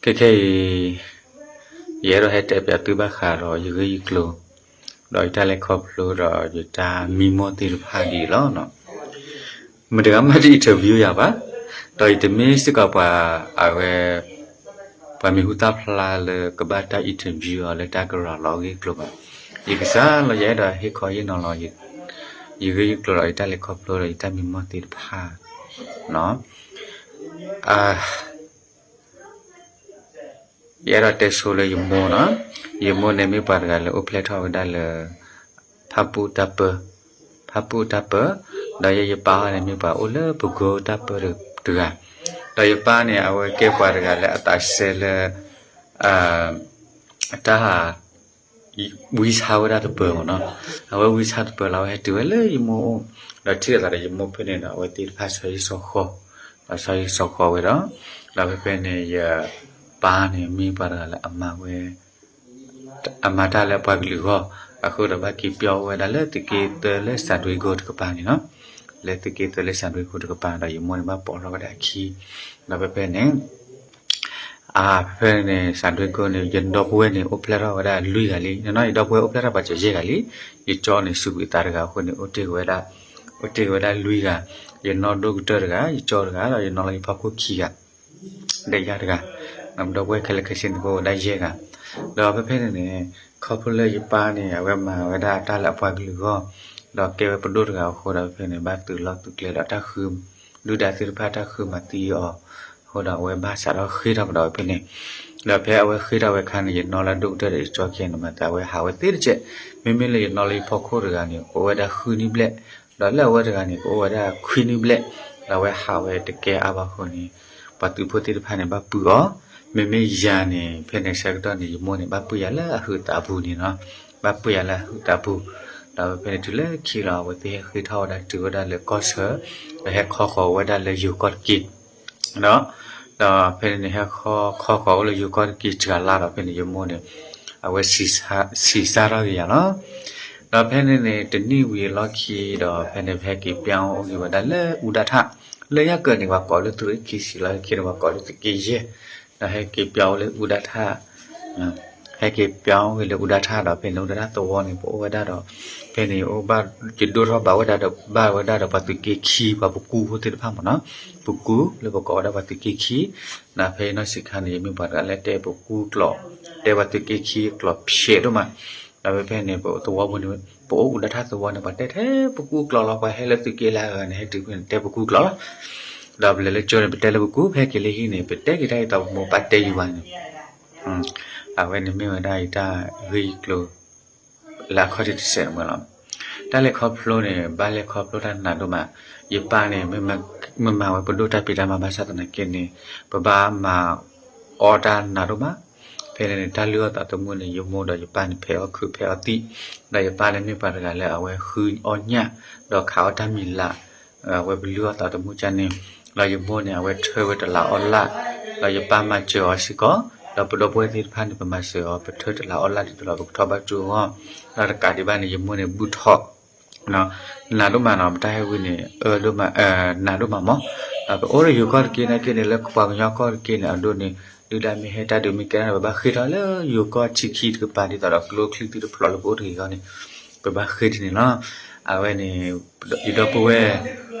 ခဲခဲအံၤ ယအဲၣ်ဒိးဟဲတဲပၠးသုဘၣ်ဃးဒီးယဂ့ၢ်ယကျိၤ ဒီးယတၢ်လဲၤခီဖျိဒီးယတၢ်မံမီၢ်သ့ၣ်တဖၣ်ဒ်အံၤလီၤ. မတၤတဂၤမးတ interview ယၤဘၣ်, ဒီးယတမ့ၢ်စ့ၢ်ကီးပှၤအဝဲ ပှၤမံၤဟူသၣ်ဖျါလၢကဘၣ်တၢ် interview အီၤလၢတၢ်ကရၤလီၤအဂ့ၢ်အကျိၤဘၣ်. ယကစၢ်လီၤ ယအဲၣ်ဒိးဟ့ၣ်ခီဟ့ၣ်နီၤလီၤ ယဂ့ၢ်ယကျိၤဒီးယတၢ်လဲၤခီဖျိဒီးယတၢ်မံမီၢ်သ့ၣ်တဖၣ် ယအဲၣ်ဒိးတဲဆိလၢယမိၢ်နီၤ, ယမိၢ်န့ၣ်မ့ၢ်ပှၤတဂၤလၢအိၣ်ဖျဲၣ်ထီၣ်ဝဲဒၣ်လၢ ဖၣ်ပူၣ်တၢ်ပၢ, ဖၣ်ပူၣ်တၢ်ပၢ, ဒီးယဲယပၢ်ဟီန့ၣ်မ့ၢ်ပှၤအိၣ်လၢပကိတၢ်ပၢတဂၤ, ဒီးယပၢ်န့ၣ် အဝဲကဲပှၤတဂၤလၢအသးစဲလၢ တၢ် ဝံဆါဝဲဒၣ်တပၢမ့ၢ်နီၤ, အဝဲဝံဆါတပၢလီၤ အဝဲဟဲတုၤဝဲလၢယမိၢ်အိၣ်, ဒီးထံၣ်လိာ်သးဒီးယမိၢ်ဖဲန့ၣ်ဒီး အဝဲသ့ၣ်တဖၣ်ဆီဟံၣ်ဆီဃီ, ဒီးဆီဟံၣ်ဆီဃီဝဲဒီး, ဒီးဖဲဖဲန့ၣ် ယပၢ်န့ၣ်မ့ၢ်ပှၤတဂၤလၢအမၤဝဲ အမၤတၢ်လၢအပှၤကလုာ်အဂီၢ်, အဃိဒီးဘၣ်က့ၤပၠီအိၣ်ဝဲဒၣ်လၢသုးက့သၢလၢ San Diego တကပၤန့ၣ်နီၤ, လၢသုးက့သၢလၢ San Diego တကပၤ ဒီးယမိၢ်န့ၣ်ဘၣ်ပိာ်ထီၣ်ဝဲဒၣ်အခံ, ဒီးဖဲဖဲန့ၣ် ဖဲဖဲန့ၣ် San Diego န့ၣ် ယဒီပုၢ်ဝဲၢ်န့ၣ် အိၣ်ဖျဲၣ်ထီၣ်ဝဲဒၣ်လွံၢ်ဂၤလံ, ယဒီပုၢ်ဝဲၢ်အိၣ်ဖျဲၣ်ထီၣ်ပှၤစၢၤယဲၢ်ဂၤလံ, ယကၠီန့ၣ် စူးကွံာ်သးတဂၤအဃိန့ၣ် အိၣ်တ့ၢ်ဝဲဒၣ်, အိၣ်တ့ၢ်ဝဲဒၣ်လွံၢ်ဂၤ, ယနီၢ်ဒိၣ်ကတၢၢ်တဂၤ, ယကၠီတဂၤ ဒီးယနီၢ်လၢယဖီခိၣ်ခံဂၤ ဒီးယၤတဂၤ, ဒီပုၢ်ဝဲၢ်ခဲလၢာ်ခဲဆ့န့ၣ် ကအိၣ်ဝဲဒၣ်ယဲၢ်ဂၤ, ဒီးဖဲဖဲန့ၣ်န့ၣ် ခီဖျိလၢယပၢ်န့ၣ် အဝဲမၤဝဲဒၣ်တၢ်လၢအပှၤကလုာ်အဂီၢ်, ဒီးကဲဝဲပဒိၣ်တဂၤအဃိဒီးဖဲန့ၣ် ဘၣ်သုးလီၢ်သုးကျဲဒီးတၢ်ဃု ဒုၣ်ဒါသ့ၣ်တဖၣ်တၢ်ဃုမၤသံအီၤ, အဃိဒီးအဝဲဘၣ်စးထီၣ်ဃ့ၢ်ထီၣ်ကဒီးဝဲဖဲန့ၣ်, ဒီးဖဲအဝဲဃ့ၢ်ထီၣ်ဝဲအခါန့ၣ် ယနီၢ်လၢဒိၣ်ကတၢၢ်ဒီးယကၠီခံဂၤန့ၣ် မၤသးအဝဲဟးဝဲသ့တကဲး, မ့မ့ၢ်လၢယနီၢ်လၢယဖီခိၣ်တဂၤန့ၣ် ကအိၣ်ဝဲဒၣ်ဃုနံၣ်ဘျဲၣ်, ဒီးလၢအဝဲတဂၤန့ၣ် ကအိၣ်ဝဲဒၣ်ခွံနံၣ်ဘျဲၣ်, ဒီးအဝဲဟးဝဲတကဲအါဘၣ်အဃိန့ၣ် ပှၤသုးဖိသ့ၣ်တဖၣ်န့ၣ် ဘၣ်ပုၢ်အီၤ, မ့မ့ၢ်ယၤန့ၣ် ဖဲန့ၣ်ဆၢကတီၢ်န့ၣ် ယမိၢ်န့ၣ် ဘၣ်ပုၢ်ယၤလၢအဟုးသးပူၤန့ၣ်နီၤ, ဘၣ်ပုၢ်ယၤလၢအဟုးသးပူၤ, ဒီးဖဲန့ၣ်တုၤလၢခံလီၤ အဝဲသ့ၣ်ဟဲဃ့ၢ်ထီၣ်ဝဲဒၣ်တုၤဝဲဒၣ်လၢကီၢ်ဆၢ, ဒီးဟဲခီဃီၤဝဲဒၣ်လၢယိၤကီၢ်တက့ၢ် ဒီး, ဒီးဖဲန့ၣ်န့ၣ် ဟဲခီဃီၤအိၣ်လၢယိၤကီၢ်တက့ၢ်စှၤလါဒီး ဖဲန့ၣ်ယမိၢ်န့ၣ် အဝဲ ဆံးစၢ်ထီၣ်က့ၤယၤလီၤ. ဒီးဖဲန့ၣ်န့ၣ် တနံၣ်ဝံၤအလီၢ်ခံဒီး ဖဲန့ၣ် ဟဲက့ၤပၠါအိၣ်က့ၤဝဲဒၣ်လၢအူဒၣ်ထၣ်, လၢယဲၢ်ကၢန့ၣ် ပှၤကိးလၢသုးရ့ၣ်ခံဆံလီၤ, ခဲန့ၣ် ပှၤကိးလၢသုးက့ယဲၢ်, ဒီးဟဲက့ၤပၠါအိၣ်လၢအူဒၣ်ထၣ် ဟဲက့ၤပၠါအိၣ်က့ၤလၢအူဒၣ်ထၣ်ဒီး ဖဲန့ၣ် အူဒၣ်ထၣ်သဝီန့ၣ် ပအိၣ်ဝဲဒၣ်ဒီး ဖဲန့ၣ် အိၣ်ဘၣ် ယဒိၣ်ထီၣ်ဘၣ်ဝဲဒၣ်ဒီး ဘၣ်ဝဲဒၣ်ဒီးပှၤသုးက့ခံ ပှၤပကူဖိသ့ၣ်တဖၣ်မ့ၢ်နီၤ, ပကူလၢပကိးဝဲဒၣ်ပှၤသုးက့ခံ, ဒီးဖဲအံၤနီၢ်ဆံးခါန့ၣ် ယမ့ၢ်ပှၤတဂၤလၢတဲပကူကျိာ်, တဲပှၤသုးက့ခံအကျိာ်ဖျဲးဒိၣ်မး, ဒီးဖဲဖဲန့ၣ် ပသဝီပူၤန့ၣ် ပအိၣ်အူဒၣ်ထၣ်သဝီန့ၣ် ပှၤတဲထဲပကူကျိာ်လီၤ, ပှၤဟဲလၢသုးက့လၢအဂၤန့ၣ် ဟဲတုၤဖဲန့ၣ် တဲပကူကျိာ်လီၤ. ဒီးပလဲၤလၢကၠိန့ၣ် ပတဲလၢပကူ, ဖဲက့ၤလၢဟံၣ်န့ၣ် ပတဲက့ၤတၢ်အံၤသးပမိၢ်ပၢ်တဲယုာ်ဘၣ်န့ၣ်, အဝဲန့ၣ်မ့ၢ်ဝဲဒၣ်ယတၢ်ဂ့ၢ်ယကျိၤ လၢအခီၣ်ထံးတစဲးန့ၣ်လီၤ. တၢ်လဲၤခီဖျိန့ၣ် ဘၣ်လဲၤခီဖျိတၢ်နးဒိၣ်မး, ယပၢ်န့ၣ် မ့ၢ်မၤဝဲပဒိၣ်တၢ်ဖံးတၢ်မၤဘၣ်ဆၣ်သနာ်က့န့ၣ် ပဘၣ်မၤအီၣ်တၢ်နးဒိၣ်မး, ဖဲန့ၣ်န့ၣ် တၢ်လုၢ်အီၣ်သးသမူန့ၣ် ယမိၢ်ဒီးယပၢ်န့ၣ် ဖဲးအီၣ်ခုးဖဲးအီၣ်သံၣ်, ဒီးယပၢ်လၢမ့ၢ်ပှၤတဂၤလၢအဝဲဃုအီၣ်ညၣ်, ဒီးခးအီၣ်တၢ်မံၤလး, အဝဲပလုၢ်အီၣ်သးသမူကန့ၣ်, ဒီးယမိၢ်န့ၣ် အဝဲထၢဝဲတလးအီၣ်လၣ်, ဒီးယပၢ်မၤစၢၤအီၤစ့ၢ်ကီး, ဒီးပဒီပုၢ်ဝဲၢ်သ့ၣ်တဖၣ်န့ၣ် ပမၤစၢၤအီၤ ပထၢတလးအီၣ်လၣ်ဒ်သိးဒီး ပကထီၣ်ဘၣ်ကၠိအဂီၢ်, ဒီးတကးဒံးဘၣ်န့ၣ် ယမိၢ်န့ၣ် ဘုၣ်ထီၣ် နးဒိၣ်မးနီၤ, ပတၢ်ဟဲဝံၤန့ၣ် အၢဒိၣ်မး, နးဒိၣ်မးမး, ပအိၣ်လၢယိၤကီၢ်တက့ၢ်နာ်က့န့ၣ် လၢပှၤကညီကီၢ်တက့ၢ်န့ၣ် အဒိန့ၣ် ဒုၣ်ဒါမ့ၢ်ဟဲတၢ်ဒုးမ့ၢ်ကဲထီၣ်န့ၣ် ပဘၣ်ဃ့ၢ်ထီၣ်လၢယိၤကီၢ်ထံခံတကပၤ ဒ်သိးဒီးကျိချံသံတဖျိးလၢပအိၣ်တဂ့ၤအဂီၢ်န့ၣ် ပဘၣ်ဃ့ၢ်ဒ်န့ၣ်လီၤ. အဝဲန့ၣ် ယဒီပုၢ်ဝဲၢ်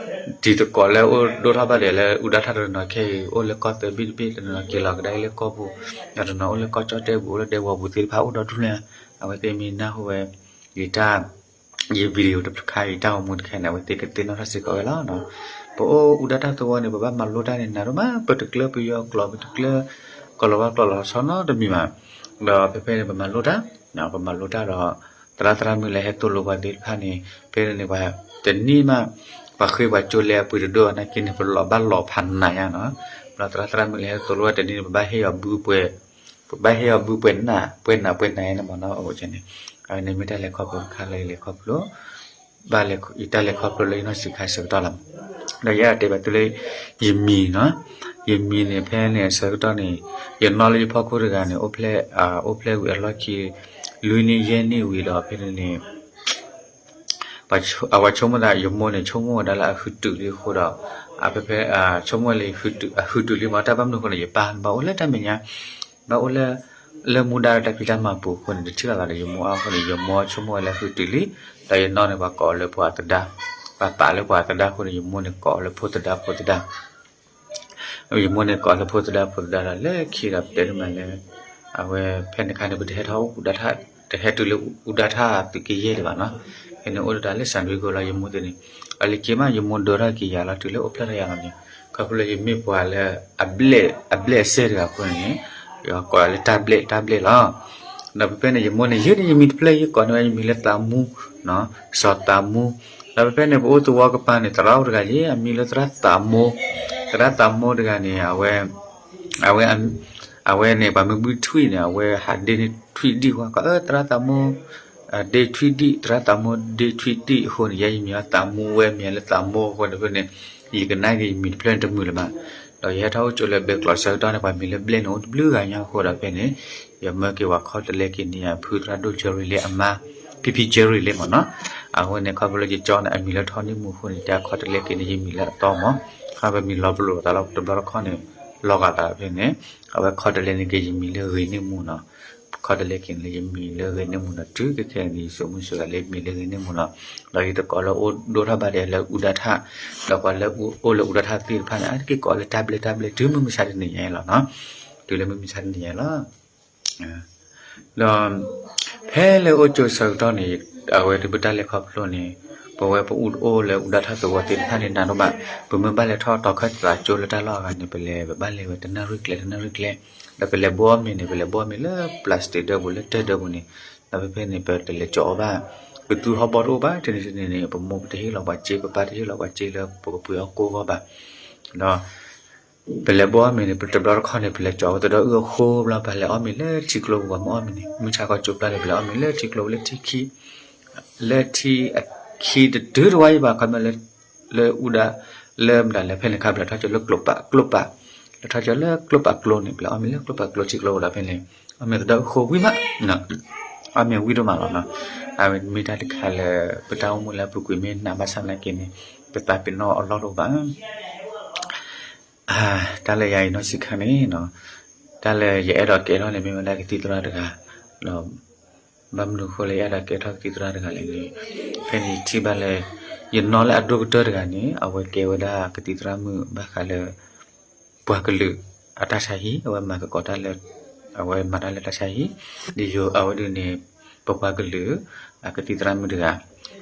တံၤသကိးလၢအိၣ်ဒိၣ်ထီၣ်ဘၣ်ဒဲးလၢအူဒၣ်ထၣ်တနီၤနီၤခဲအံၤ အိၣ်လၢကီၢ်သၢဘ့ၣ်တဘ့ၣ်တနီၤနီၤ က့ၤလီၤကဒါလၢကီၢ်ပူၤ, ဒီးတနီၤအိၣ်လၢကီၢ်ကၠီၣ်တဲၣ်ပူၤ အိၣ်လၢဒဲကဝီၤပူၤသ့ၣ်တဖၣ်အိၣ်ဒီဒူၣ်လဲၣ်, အဝဲသ့ၣ်မ့ၢ်နၢ်ဟူဝဲ ယတၢ် ယ video တခါအံၤ တၢ်ဂီၤမူတခါန့ၣ် အဝဲသ့ၣ်ကသ့ၣ်နီၣ်ထီၣ်စ့ၢ်ကီးဝဲလီၤ. ပအိၣ်အူဒၣ်တၢ်သဝီန့ၣ် ပဘၣ်မၤလိတၢ်န့ၣ် နးဒိၣ်မး, ပတကျၢပယီၤကျိာ် ပတကျၢ ကီၢ်လီၤဝါကျိာ်လီၤဆီနီတမံၤဘၣ်. ဒီးဖဲဖဲန့ၣ် ပမၤလိတၢ်, ပမၤလိတၢ်ဒီး သရၣ်သရၣ်မုၣ်လၢဟဲသိၣ်လိပှၤသ့ၣ်တဖၣ်န့ၣ် ဖဲန့ၣ်န့ၣ် ပှၤတနံၣ်မး ပှၤဃ့ပှၤကၠိလဲအပှ့ၤတဒိၣ်နာ်က့န့ၣ် ပလီၤဘၣ်လီၤဖးနးညါနီၤ. ဒီးသရၣ်သရၣ်မုၣ်လၢဟဲသိၣ်လိဝဲတနံၣ်န့ၣ် ပဘၣ်ဟ့ၣ်အီၤဘုပှဲၤ ပဘၣ်ဟ့ၣ်အီၤဘုပှဲၤနး ပှဲၤနးပှဲၤနးန့ၣ်မ့ၢ်နီၤ အိၣ်န့ၣ် အဝဲန့ၣ်မ့ၢ်တၢ်လဲၤခီဖျိတခါလၢယလဲၤခီဖျိ ဘၣ်ယတၢ်လဲၤခီဖျိလၢယနီၢ်ဆံးခါဆၢကတီၢ်လီၤ. ဒီးယအဲၣ်ဒိးတဲဘၣ်သုလၢ ယမံၤနီၤ, ယမံၤန့ၣ် ဖဲန့ၣ်အဆၢကတီၢ်န့ၣ် ယနီၢ်လၢယဖီခိၣ်တဂၤန့ၣ် အိၣ်ဖျဲၣ် အိၣ်ဖျဲၣ်ဝံၤအလီၢ်ခံ လွံၢ်နံၣ်ယဲၢ်နံၣ်ဝံၤဒီးဖဲန့ၣ်န့ၣ် အဝဲဆိကမိၣ်သး ယမိၢ်န့ၣ် ဆိကမိၣ်ဝဲဒၣ်လၢအဃုတုာ်လံအဃိဒီး အဖဲဖဲ ဆိကမိၣ်ဝဲလၢ အဟုတုၤလံမး တၢ်ဘၣ်မနုၤအဃိန့ၣ် ယပၢ်ဘၣ်အိၣ်လၢတၢ်မဲာ်ညါ, ဘၣ်အိၣ်လၢ လၢမူဒါဒီးတၢ်ဖံးတၢ်မၤပူၤအဃိန့ၣ် တထံၣ်လိာ်သးဒီးယမိၢ်အါအဃိန့ၣ် ယမိၢ်ဆိကမိၣ်ဝဲလၢဟုတုၤလံ, ဒီးယနီၢ်န့ၣ် ပှၤကိးအီၤလၢဖိအသဒါ, ပှၤပာ်လၢပှၤအသဒါအဃိန့ၣ် ယမိၢ်န့ၣ်ကိးအီၤလၢဖိသဒါဖိသဒါ ယမိၢ်န့ၣ်ကိးလၢဖိသဒါဖိသဒါဒီး လၢခံဒီးပတဲဒ်မးလၢ အဝဲဖဲန့ၣ်ခါန့ၣ် ပတဟဲထီၣ်အိၣ်အူဒါထၣ် တဟဲတုၤလၢအူဒါထၣ်သုးက့ယဲၢ်ဒံးဘၣ်နီၤ, ဖဲန့ၣ်အိၣ်ဒၣ်တၢ်လၢ San Diego လီၤ ယမိၢ်သ့ၣ်န့ၣ်, အလၢခံမး ယမိၢ်ဒိးထီၣ်က့ၤယၤလီၤ တုၤလၢအိၣ်ဖျဲၣ်ထီၣ်ယၤလီၤန့ၣ်, ခီဖျိလၢယမ့ၢ်ပှၤလၢ အဘျဲၣ် အဘျဲၣ်အစဲတဂၤအဃိန့ၣ် ယကိးလၢတၢ်ဘျဲၣ် တၢ်ဘျဲၣ်လီၤ. ဒီးဖဲဖဲန့ၣ် ယမိၢ်န့ၣ် ယုၢ်န့ၢ်ယမံၤတဖျၢၣ် ယကိးန့ၢ်ဝဲယမံၤလၢသးမူ, စီၤသးမူ, ဒီးဖဲဖဲန့ၣ် ပအိၣ်သဝီကပၤန့ၣ် သရၣ်အိၣ်တဂၤယ့ၢ် အမံၤလၢသရၣ်သးမိ, သရၣ်သးမိတဂၤန့ၣ် အဝဲ အဝဲ အဝဲန့ၣ် ပှၤမ့ၢ်ဘုထွံၣ်န့ၣ် အဝဲဟးဒ့န့ၢ်ထွံၣ်ဒံၣ်ဝဲ ကီးအၢ သရၣ်သးမိ ဒ့ထွံၣ်ဒံၣ် သရၣ်သးမိဒ့ထွံၣ်ဒံၣ်အဃိန့ၣ် ယဲယမံၤလၢသးမူ ဝဲမံၤလၢသးမိအဃိန့ၣ်ဖဲန့ၣ် ယကနၣ်က့ၤယမံၤတဖျၢၣ်န့ၣ်တမုာ်လၢၤဘၣ်. ဒီးယဟဲထီၣ်အိၣ်ကၠိလၢဘဲကျိးဆၢကတီၢ်န့ၣ် ပှၤမံၤလၢဘျဲၣ်န့ၣ်အိၣ်တဘျုးဂၤညါအဃိဒီးဖဲန့ၣ် ယမၢက့ၤဝဲခီတလဲက့ၤန့ၣ် ဖုသရၣ်ဒိၣ် Jerry လၢအမါ ဖံဖံ Jerry လၢမ့ၢ်နီၤ, အဃိန့ၣ် ခီဖျိလၢယကၠီန့ၣ် အမံၤလၢထီန့ၢ်မူအဃိန့ၣ် တၢ်ခီတလဲက့ၤန့ၣ် ယမံၤလၢအသီမး, ခီဖျိမံၤလီၤပလိာ်သးလီၤတဘျီတခီၣ်န့ၣ် လီၤဂာ်သးဖဲန့ၣ် အဝဲခီတလဲန့ၣ်က့ၤယမံၤလၢဂ့ၤန့ၢ်မူနီၤ, ခီတလဲက့ၤန့ၣ်လၢယမံၤလၢဂ့ၤန့ၢ်မူနီၤ တုၤခဲခဲန့ၣ် ယစိာ်မုၢ်စိာ်ဂၤလၢယမံၤလၢဂ့ၤန့ၢ်မူနီၤ, ဒီးယတကိးလၢအိၣ်ဒိၣ်ထီၣ်ဘၣ်ဒီးလၢအူဒါထၣ်, ဒီးပှၤလၢအိၣ်လၢအူဒါထၣ်သ့ၣ်တဖၣ်န့ၣ် အါတက့ၢ်ကိးလၢတၢ်ဘျဲၣ်တၢ်ဘျဲၣ် တုၤမုၢ်မဆါတနံၤညါအံၤလီၤနီၤ, တုၤလၢမုၢ်မဆါတနံၤညါအံၤလီၤ. ဒီး ဖဲလၢအိၣ်ကၠိဆၢကတီၢ်န့ၣ် အဝဲဒၣ်ပတၢ်လဲၤခီဖျိန့ၣ် ပဝဲပအိၣ်လၢအူဒါထၣ်သဝီသ့ၣ်တဖၣ်န့ၣ် နးဒိၣ်ဘၣ်, ပမ့ၢ်ဘၣ်လဲၤထီၣ်တီၤခၢၣ်သးကၠိလၢတၢ်လီၢ်အဂၤန့ၣ် ပလဲၤပဘၣ်လဲၤဝဲတနၣ်ရံၣ်ကျဲတနၣ်ရံၣ်ကျဲ, ဒီးပလဲၤဘိအီၣ်မ့ၤန့ၣ် ပလဲၤဘိအီၣ်မ့ၤလၢ plastic ဒၢပူၤလၢတၢၢ်ဒၢပူၤန့ၣ်, ဒီးဖဲဖဲန့ၣ် ပတလဲၤကၠီအီၤဘၣ်, ပသူဟီၣ်ဘီတအိၣ်ဘၣ် တနံၤတနံၤန့ၣ် ပမိၢ်ပတဟ့ၣ်လီၤပှၤစ့ ပပၢ်တဟ့ၣ်လီၤပှၤစ့လၢပကပှ့ၤအီၣ်ကိၢ်ဂီၢ်ဘၣ်, ဒီး ပလဲၤဘိအီၣ်မ့ၤန့ၣ် ပတဘျီတခီၣ်န့ၣ် ပလဲၤကၠီဝဲသဒီအုၣ်အဃိဘျီ ပလဲၤအီၣ်မ့ၤလၢထံကျိပူၤ ပှၤမ့ၢ်အီၣ်မ့ၤန့ၣ် မုၢ်ဆါခီကၠိပျၢ်န့ၣ် ပလဲၤအီၣ်မ့ၤလၢထံကျိပူၤလၢထံခံ, လၢထံအခံတတုၤတဝါယံၤဘၣ် ခီမ့ၢ်လၢ လၢအူဒါ လၢမတၤလဲၣ် ဖဲန့ၣ်ခါ ပလဲၤထီၣ်ကၠိလၢကျိပး ကျိပး, လဲၤထီၣ်ကၠိလၢကျိပးကျိန့ၣ် ပလဲၤအီၣ်မ့ၤလၢကျိပးကျိထံကျိပူၤဒီးဖဲန့ၣ် အီၣ်မ့ၤသဒီအုၣ်ဃိဝံၤမး, အီၣ်မ့ၤဝံၤဒိၣ်မးလီၤနီၤ, အဝဲမ့ၢ်တၢ်တခါလၢ ပတၢ်အိၣ်မူလၢအပူၤကွံာ်မ့ၢ်နးဘၣ်ဆၣ်သနာ်က့န့ၣ် ပသးပ့ၤနီၣ်အလီၢ်တအိၣ်ဘၣ် တၢ်လၢယၤအံၤနီၢ်ဆံးခါန့ၣ်နီၤ, တၢ်လၢယအဲၣ်ဒိးကဲထီၣ်န့ၣ် မ့ၢ်ဝဲဒၣ်ကသံၣ်သရၣ်တဂၤ, ဒီး ဘၣ်မနုၤအဃိလၢယအဲၣ်ဒိးကဲထီၣ်ကသံၣ်သရၣ်တဂၤလဲၣ်န့ၣ်, ဖဲန့ၣ်ထံၣ်ဘၣ်လၢ ယနီၢ်လၢအဒိၣ်ကတၢၢ်တဂၤန့ၣ် အဝဲကဲဝဲဒၣ်ကသံၣ်သရၣ်မုၣ်ဘၣ်ဃးလၢ ပှၤကလုာ်အတၢ်ဆါဟံၣ်, အဝဲမၤကကိးတၢ်လၢ အဝဲမၤတၢ်လၢတၢ်ဆါဟံၣ်, ဒ်ယိၤအဝဲဒၣ်န့ၣ် ပပှၤကလုာ် အကသံၣ်သရၣ်မုၣ်တဂၤ,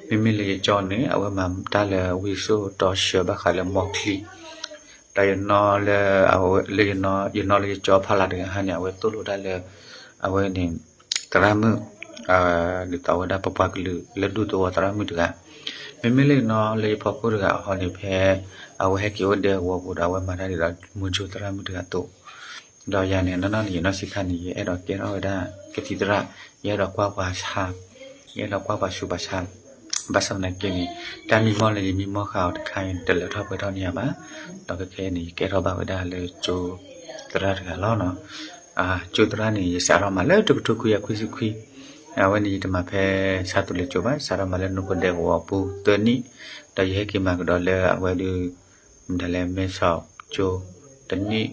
မ့မ့ၢ်လၢယကၠီန့ၣ် အဝဲမၤတၢ်လၢဝံစိာ်တီဆှၢဘၣ်ဃးလၢမီချံ, ဒီးယနီၢ်လၢ လၢယနီၢ်လၢယကၠီဖီလာ်တဂၤဟါန့ၣ် အဝဲသိၣ်လိတၢ်လၢ အဝဲန့ၣ် သရၣ်မုၣ် ဒ်သိးဝဲဒၣ်ပပှၤကလုာ်လၢဒူသဝီသရၣ်မုၣ်တဂၤ, မ့မ့ၢ်လၢယနီၢ်လၢယဖီခိၣ်တဂၤအဟီန့ၣ် ဖဲအဝဲဟဲက့ၤအိၣ်ဒဲကဝီၤပူၤဒီး အဝဲမၤတၢ်ဒ်သိး မူကၠိသရၣ်မုၣ်တဂၤအသိး, ဒီးယၤန့ၣ် နီၢ်နီၢ်န့ၣ် ယနီၢ်ဆံးခါန့ၣ် ယအဲၣ်ဒိးကဲထီၣ်ဝဲဒၣ်ကသံၣ်သရၣ်, ယအဲၣ်ဒိးကွၢ်ပှၤဆါ, ယအဲၣ်ဒိးကွၢ်ပှၤဆူးပှၤဆါ, ဘၣ်ဆၣ်သနာ်က့န့ၣ် တၢ်မံမီၢ်လၢယမံမီၢ်ဃာ်အီၤတခါအံၤန့ၣ် တလၢထီၣ်ပှဲၤထီၣ်န့ၢ်ယၤဘၣ်, ဒီးခဲခဲအံၤန့ၣ် ယကဲထီၣ်ဘၣ်ဝဲဒၣ်လၢကၠိသရၣ်တဂၤလီၤနီၤ. ကၠိသရၣ်န့ၣ် ယစးထီၣ်မၤလၢတကထိခွံကယၤခွံဆံခွံ, အဝဲန့ၣ်ယတမၤဖဲဆါသူလ့ၤကၠိဘၣ်, စးထီၣ်မၤလၢနိဖိဒဲကဝီၤပူၤသၢနံၣ်, ဒီးယဟဲက့ၤမၤကဒီးလၢအဝဲဒၣ် မတၤလဲၣ် မဲဆီးကၠိ တနံၣ်,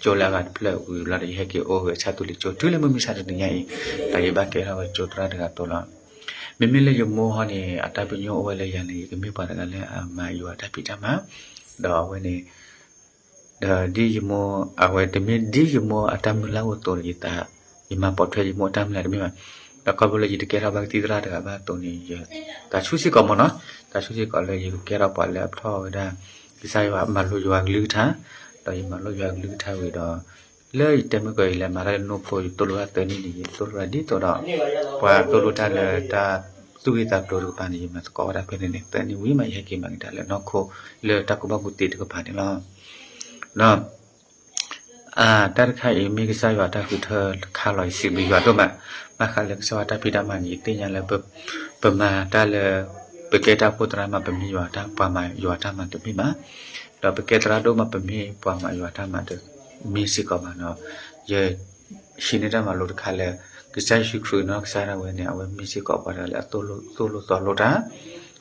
ကၠိလၢအဂၤတဖျၢၣ်ဝံၤလီၤဒီး ယဟဲက့ၤအိၣ်ဝဲဆါသူလ့ၤကၠိ တုၤလၢမုၢ်မဆါတနံၤညါအံၤ, ဒီးယဘၣ်ကဲထီၣ်ဝဲကၠိသရၣ်တဂၤအသိးလီၤ. မ့မ့ၢ်လၢယမိၢ်ဟီန့ၣ် အတၢ်ပညိၣ်အိၣ်ဝဲလၢယၤန့ၣ် ယကမ့ၢ်ပှၤတဂၤလၢအမၤယွၤတၢ်ဖံးတၢ်မၤ, ဒီးအဝဲန့ၣ် ဒီးဒ်ယမိၢ် အဝဲတမ့ၢ်ဒ်ယမိၢ်အတၢ်မုၢ်လၢ်အိၣ်အသိးန့ၣ် ယသး ယမၤပိာ်ထွဲယမိၢ်အတၢ်မုၢ်လၢ်တမ့ၢ်ဘၣ်. ဒီးခီဖျိလၢယတကဲထီၣ်ဘၣ်ကသံၣ်သရၣ်တဂၤဘၣ်အသိးန့ၣ် ယသးဆူၣ်စ့ၢ်ကီးမ့ၢ်နီၤ, သးဆူၣ်စ့ၢ်ကီးလၢယကကဲထီၣ်ပှၤလၢအဖျီၣ်ဝဲဒၣ် ကစၢ်ယွၤမၤလိယွၤကလုၢ်ကထါ, ဒီးယမၤလိယွၤကလုၢ်ကထါဝံၤဒီး လၢယတဲမုၢ်ကီးအံၤလၢမၤတၢ်လၢနိၣ်ဖိ ယသိၣ်လိတၢ်သၢနံၣ်န့ၣ် ယသိၣ်လိတၢ်ဒ်သိးဒီး ပှၤသိၣ်လိတၢ်လၢတၢ်သူၣ်ဂ့ၢ်သးကျိၤတကပၤန့ၣ် ယမၤသကိးဝဲဒၣ်ဖဲန့ၣ်န့ၣ် သၢနံၣ်ဝံၤမး ယဟဲက့ၤမၤကဒါလၢနီၢ်ခိ လၢတၢ်ကူၣ်ဘၣ်ကူၣ်သ့တကပၤန့ၣ်လီၤ. ဒီး တၢ်တခါအံၤမ့ၢ်ကစၢ်ယွၤတၢ်ဃုထၢတခါလီၤ ယစံးဘျုးယွၤဒိၣ်မး, ဘၣ်ဃးလၢကစၢ်ယွၤတၢ်ဖံးတၢ်မၤန့ၣ် ယသ့ၣ်ညါလၢ ပမၤတၢ်လၢ ပကဲတၢ်အိၣ်ဖှိၣ်သရၣ်မး ပမ့ၢ်ယွၤတၢ်ပှၤမၤယွၤတၢ်မၤတမ့ၢ်ဘၣ်, ဒီးပကဲသရၣ်ဒိၣ်မး ပမ့ၢ်ပှၤမၤယွၤတၢ်မၤတမ့ၢ်စ့ၢ်ကီးဘၣ်နီၤ, ယ ဟံးန့ၢ်တၢ်မၤလိတခါလၢ ကစၢ်ယ့ၣ်ၡူးခရံာ်နီၢ်ကစၢ်ဒၣ်ဝဲန့ၣ် အဝဲမ့ၢ်စ့ၢ်ကီးပှၤတဂၤလၢအသိၣ်လိသိၣ်လိသီလိတၢ်,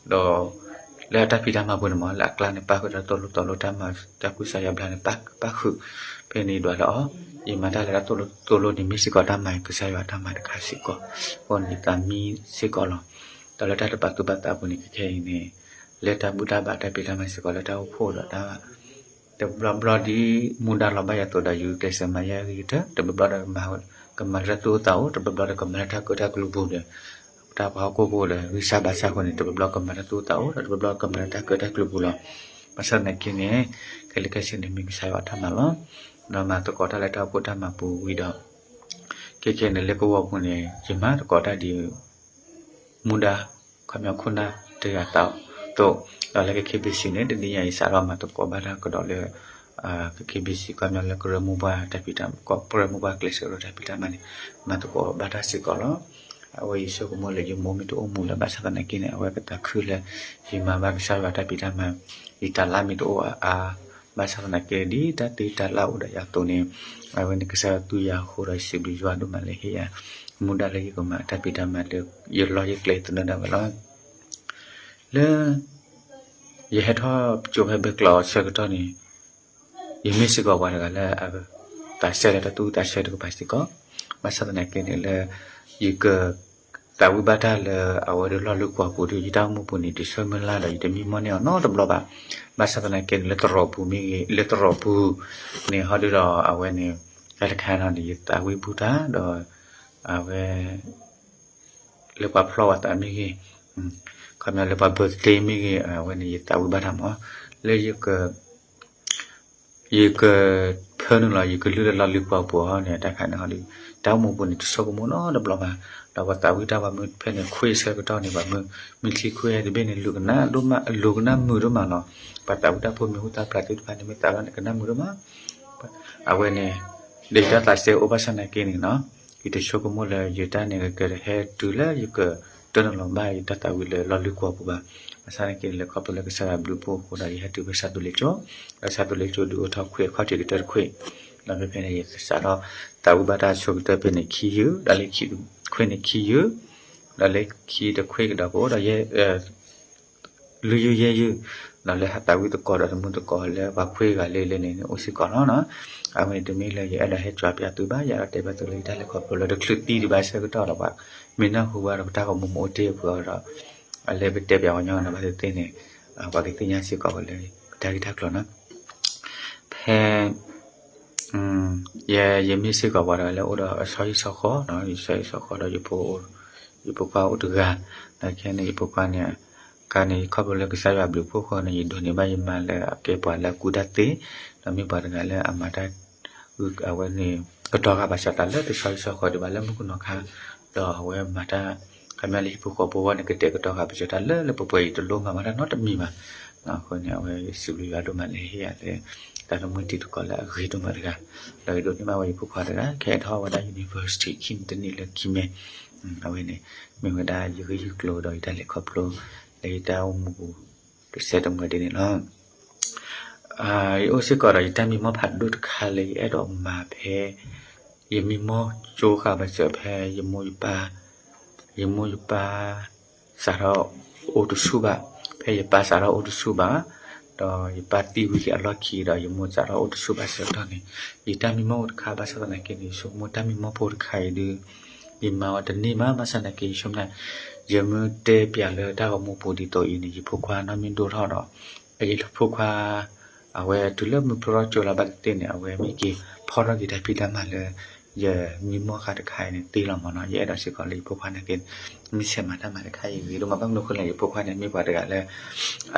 ဒီး လၢအတၢ်ဖံးတၢ်မၤပူၤန့ၣ်မ့ၢ် လၢအကျါန့ၣ် ပၣ်ဃုာ်တၢ်သိၣ်လိသီလိ တၢ်မၤတၢ်ကူစါယါဘျါန့ၣ် ပၣ်ဃုာ်, ဖဲန့ၣ်ယဒွးလၢအီၤ, ယမၤတၢ်လၢတၢ်သိၣ်လိသီလိန့ၣ် မ့ၢ်စ့ၢ်ကီးတၢ်မၤကစၢ်ယွၤတၢ်မၤတခါစ့ၢ်ကီး, အဃိန့ၣ် ယသးမံစ့ၢ်ကီးလီၤ. ဒီးလၢတၢ်တပာ်သူၣ်ပာ်သးအပူၤန့ၣ် ခဲခဲအံၤန့ၣ် လၢတၢ်ဘူၣ်တၢ်ဘါတၢ်ဖံးတၢ်မၤစ့ၢ်ကီး လၢတၢ်အိၣ်ဖှိၣ်ဒီးတၢ် တဘျီဘျီဒ် မူဒါလီၤဘၣ်ယၤအသိးဒီး ယကျဲးစၢးမၤယဲၢ်ဂ့ၤကတၢၢ်, တဘျီဘျီဒီး ကမၤလၢတၢ်သူၣ်အိၣ်သးအိၣ်, တဘျီဘျီဒီးကမၤလၢတၢ်ကၢတၢ်ကျူပူၤဒီး တၢ်ပှၤဟီၣ်ခိၣ်ဖိဒီး ဂံၢ်စၢ်ဘါစၢ်အဃိန့ၣ် တဘျီဘျီကမၤလၢတၢ်သူၣ်အိၣ်သးအိၣ် ဒီးတဘျီဘျီကမၤလၢတၢ်ကၢတၢ်ကျူပူၤလီၤ. ဘၣ်ဆၣ်သနာ်က့န့ၣ် ခဲလၢာ်ခဲဆ့န့ၣ် မ့ၢ်ကစၢ်ယွၤအတၢ်မၤလီၤ. ဒီးမၤသကိးတၢ်လၢတၢ်အိၣ်ဖှိၣ်တၢ်မၤပူၤဝံၤဒီး ခဲခဲန့ၣ် လၢကဝီၤပူၤန့ၣ် ယမၤသကိးတၢ်ဒ် မူဒါ ခီပညီခိၣ်နၢ်တဂၤအသိး, ဒီးလၢကခ့ဘ့ၣ်စံန့ၣ် တနံၤညါအံၤ စးထီၣ်မၤသကိးဘၣ်တၢ်ကဒီးလၢ ကခ့ဘ့ၣ်စံ ခီပညီလၢကရၢမိၢ်ပှၢ်တၢ်ဖံးတၢ် ကရၢမိၢ်ပှၢ်ကျဲးစၢးဒီးတၢ်ဖံးတၢ်မၤန့ၣ် မၤသကိးဘၣ်တၢ်စ့ၢ်ကီးလီၤ. အဝဲယဆိကမိၣ်လၢယမိၢ်မ့ၢ်တအိၣ်မူလၢၤဘၣ်ဆၣ်သနာ်က့န့ၣ် အဝဲကသးခုလၢ ယမၤဘၣ်ကစၢ်ယွၤတၢ်ဖံးတၢ်မၤ ယတၢ်လၢမ့ၢ်တအိၣ်အါအါ ဘၣ်ဆၣ်သနာ်က့ ဒ်တၢ်တ့တၢ်လၢအိၣ်ဒီးယၤအသိးန့ၣ် အဝဲန့ၣ်ကစၢ်ယွၤသူယၤအဃိဒီး ယစံးဘျုးယွၤဒိၣ်မးလၢဟ့ၣ်ယၤ မူဒါလၢယကမၤတၢ်ဖံးတၢ်မၤလၢ ယလီၢ်ယကျဲသနၢၣ်ဒၣ်ဝဲလီၤ. လၢ ယဟဲထီၣ်ကၠိဖဲဘဲကျီးအဆၢကတီၢ်န့ၣ် ယမ့ၢ်စ့ၢ်ကီးပှၤတဂၤလၢအ သးစဲလၢတၢ်သူၣ်သးဆၢတကပၤစ့ၢ်ကီး, ဘၣ်ဆၣ်သနာ်က့န့ၣ်လၢ ယက သးဝံၣ်ဘၣ်တၢ်လၢအဝဲဒီးလီၢ်လၢပှၤပူၤဒီး ယတၢ်အိၣ်မူပူၤန့ၣ် တဆၢမုၢ်လၢ်ဒီး ယတမံမီၢ်န့ၢ်အီၤနီတဘျီဘၣ်. ဘၣ်ဆၣ်သနာ်က့န့ၣ် လၢသရိာ်ပူၤမ့ၢ်ဂ့ၤ လၢသရိာ်ပူၤန့ၣ် ဟီဒုဒီးအဝဲန့ၣ် တၢ်တခါနီၤန့ၣ် ယသးဝံၣ်ဘူၣ်တၢ်ဒီး အဝဲ လၢပှၤဖျီဝဲသးမ့ၢ်ဂ့ၤ, ခီပညီလၢပှၤ birthday မ့ၢ်ဂ့ၤ အဝဲန့ၣ် ယသးဝံၣ်ဘၣ်တၢ်မး လၢယက ယက ဖၢနုာ်လီၤ ယကလုၢ်လၢလီၢ်လံၤပှၤပူၤအီၤန့ၣ် တၢ်ခါန့ၣ်ဟီဒု တၢ်အိၣ်မူပူၤန့ၣ် တဆိကမိၣ်နီတဘျီဘၣ်. ဒီးပှၤသးဝံၣ်တၢ်ပှၤမ့ၢ်ဖဲန့ၣ် ခွ့ဆၢကတီၢ်န့ၣ် ပှၤမ့ၢ် မ့ၢ်ချံခွ့တဘ့ၣ်န့ၣ် လူၤကနၣ်ဒိၣ်မး လူၤကနၣ်မုာ်ဒိၣ်မးလီၤ. ပှၤသးဝံၣ်တၢ်ဖိမ့ၢ်ဟူသၣ်ဖျါသ့ၣ်တဖၣ်န့ၣ် မ့ၢ်သးဝံၣ်န့ၣ် ကနၣ်မုာ်ဒိၣ်မး အဝဲန့ၣ် ဒီးယတၢ်သးစဲအိၣ်ဘၣ်ဆၣ်သနာ်က့န့ၣ်နီၤ ယတဆိကမိၣ်လၢ ယတၢ်န့ၣ်ကကဟဲတုၤလၢယကတၢၢ်နီၤလီၤဘၣ်ယတၢ်သးဝံၣ်လၢလီၢ်လံၤကွီၢ်ပူၤဘၣ်. ဘၣ်ဆၣ်သနာ်က့န့ၣ် လၢခီဖျိလၢကစၢ်ယွၤဘျုးဖှိၣ်အဃိဒီး ယဟဲတုၤဖဲစးသိလ့ၣ်ကၠိ, ဒီးစးသိလ့ၣ်ကၠိဒုးအိၣ်ထီၣ်ခွံအခီၣ်ထံးကတၢၢ်တခွံ, ဒီးဖဲဖဲန့ၣ် ယစးထီၣ်သးဝံၣ်ဘၣ်တၢ်ဆိကတၢၢ်ဖဲန့ၣ်ခံယုၢ်, ဒီးလၢခံတခွံန့ၣ်ခံယုၢ်, ဒီးလၢခံတခွံကဒီးပအိၣ်ဒီးယဲ လွံၢ်ယုၢ်ယဲၢ်ယုၢ်, ဒီးလၢဟးသးဝံၣ်သကိးဒီးတမုာ်သကိးလၢပှၤခွံဂၤလၢလၢန့ၣ် အိၣ်စ့ၢ်ကီးလီၤ. အဝဲန့ၣ်တမ့ၢ်လၢယအဲၣ်ဒိးဟဲကွၢ်ပျးသုဘၣ်, ယအဲၣ်ဒိးတဲဘၣ်သုလၢယတၢ်လဲၤခီဖျိလၢတချုးသံတဘၣ်ဆၢကတီၢ်ဒီး ပှၤမ့ၢ်နၢ်ဟူဘၣ်ဒီးပတၢ်ဂီၤမူမ့ၢ်အိၣ်တ့ၢ်အပူၤဒီး အလၢပတဲပျးဝဲညီနုၢ်ဘၣ်သ့ၣ်သ့ၣ်န့ၣ် ပှၤကသ့ၣ်ညါစ့ၢ်ကီးဝဲလၢ ပတၢ်ဂ့ၢ်တၢ်ကျိၤနီၤ ဖဲ ယ ယမ့ၢ်စ့ၢ်ကီးပှၤတဂၤလၢအိၣ်ဒီးအဆီဟံၣ်ဆီဃီ, ယဆီဟံၣ်ဆီဃီဒီး ယဖိခွါအိၣ်တဂၤ, ဒီးခဲန့ၣ် ယဖိခွါန့ၣ် ခါန့ၣ် ယခီဖျိလၢကစၢ်ယွၤဘျုးဖှိၣ်ဃီန့ၣ် ယဒိးန့ၢ်ဘၣ်ယမါလၢအကဲပှၤလၢအကူတၢ်သ့, ဒီးမ့ၢ်ပှၤတဂၤလၢအမၤတၢ် အဝဲန့ၣ် ကတီၤဃာ်ဘၣ်စၢၤသးလၢတဆီဟံၣ်ဆီဃီဒံးဘၣ်လၢမုၢ်ကနီၤခါ, ဒီးအဝဲမၤတၢ် ခီပညီလၢဟံၣ်ဖိဃီဖိအဂီၢ်န့ၣ် ကတဲာ်ကတီၤဃာ်ဘၣ်စၢၤတၢ်လၢလၢပှဲၤပှဲၤ ယတလိၣ်မၤဘၣ်တၢ်နီတမံၤဘၣ်. အဃိန့ၣ် အဝဲစံးဘျုးယွၤဒိၣ်မးလၢဟ့ၣ်ယၤလၢ တၢ်သမူတံၤသကိးလၢအဂ့ၤဒိၣ်မးတဂၤ, ဒီးယဒိးန့ၢ်ဘၣ်ဝဲယဖိခွါတဂၤ ကဟဲထီၣ်ဝဲဒၣ် university ခံနံၣ်တနံၣ်လၢခံမဲ, အဝဲန့ၣ် မ့ၢ်ဝဲဒၣ်ယဂ့ၢ်ယကျိၤဒီးယတၢ်လဲၤခီဖျိ လၢယတၢ်အိၣ်မူပူၤ တစဲးတမှဲၤဒ်န့ၣ်လီၤ. ယအိၣ်စ့ၢ်ကီးဒီးယတၢ်မံမီၢ်ဖးဒိၣ်တခါလၢယအဲၣ်ဒိးမၤဖဲ ယမံမီၢ်ကၠိဃာ်ဘၣ်စၢၤဖဲ ယမိၢ်ယပၢ် ယမိၢ်ယပၢ် စးထီၣ်အိၣ်တဆူၣ်ဘၣ်, ဖဲယပၢ်စးထီၣ်အိၣ်တဆူၣ်ဘၣ်, ဒီးယပၢ်သံဝံၤလံအလီၢ်ခံဒီး ယမိၢ်စးထီၣ်အိၣ်တဆူၣ်ဘၣ်ဆၢကတီၢ်န့ၣ် ယတၢ်မံမီၢ်အိၣ်တခါဘၣ်ဆၣ်သနာ်က့န့ၣ် ယဆိကမိၣ်တၢ်မံမီၢ်ဖိတခါအံၤဒုး ယမၤအီၤတန့ၢ်မး ဘၣ်ဆၣ်သနာ်က့ ယဆိကမိၣ် ယမ့ၢ်တဲပျးလၢတၢ်ဂီၤမူပူၤဒ်သိးအံၤန့ၣ် ယဖိခွါနီၢ်မ့ၢ်ဒိၣ်ထီၣ်ဒီး ယဖိခွါ အဝဲတုၤလၢမုၢ်ဖျိထီၣ်ကၠိလီၤဘၣ်သ့ၣ်သ့ၣ်န့ၣ် အဝဲမ့ၢ်က့ၤဖီၣ်ထီၣ်က့ၤတၢ်ဖံးတၢ်မၤလၢ ယမံမီၢ်ဃာ်တခါအံၤန့ၣ်သ့လီၤမးနီၤ. ယအဲၣ်ဒိးစ့ၢ်ကီးလၢယဖိခွါန့ၣ်က့ၤ မ့ၢ်ဆဲးမၤတၢ်မၤတခါအံၤဂ့ၤဒိၣ်မး ဘၣ်မနုၤအဃိလဲၣ် ယဖိခွါန့ၣ် မ့ၢ်ပှၤတဂၤလၢ